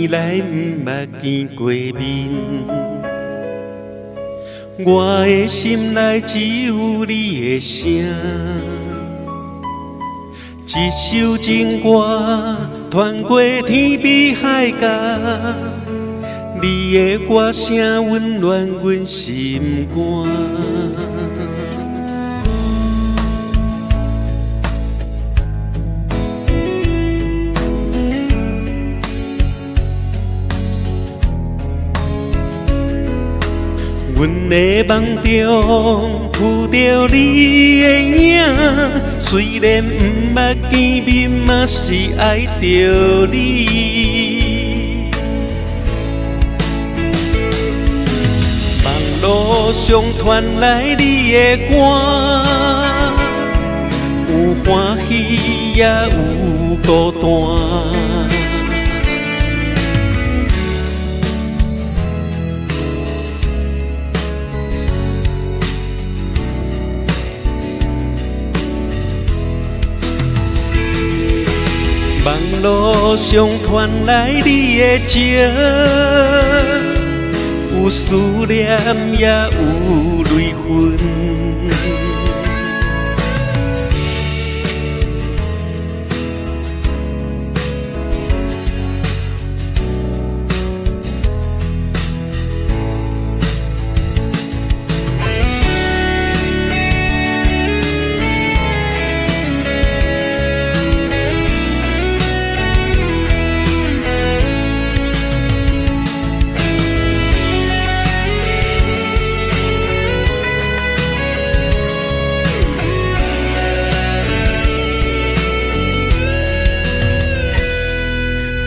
年來毋捌見過面，我的心內只有你的聲。一首情歌傳過天邊海角，你的歌聲溫暖阮心肝。阮的夢中浮著你的影，雖然毋捌見面，嘛是愛著你。網路上傳來你的歌，有歡喜也有孤單。網路上傳來你的情，有思念也有淚痕。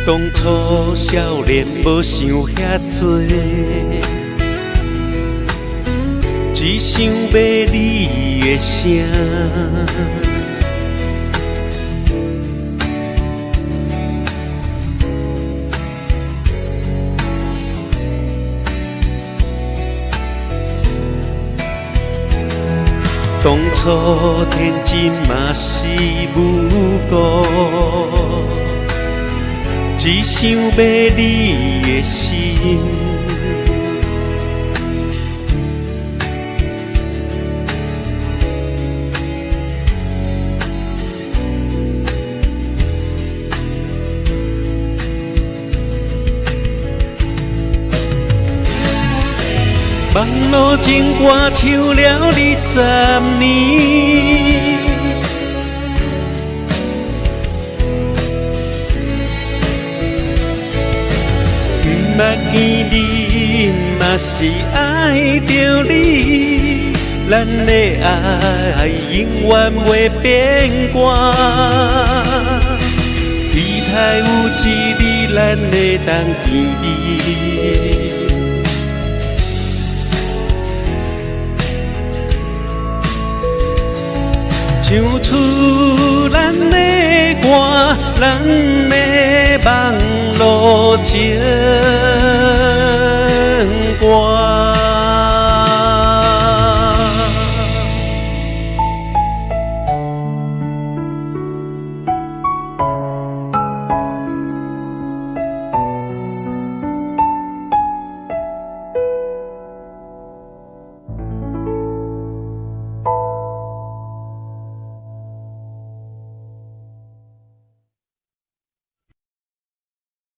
當初少年無想遐濟，只想欲你的聲。當初天真嘛是無辜，只想欲你的心。網路情歌唱了20年，毋捌見面，嘛是愛著你。咱的愛永遠袂變卦。期待有一日咱會當見面。唱出咱的歌，咱的網路情。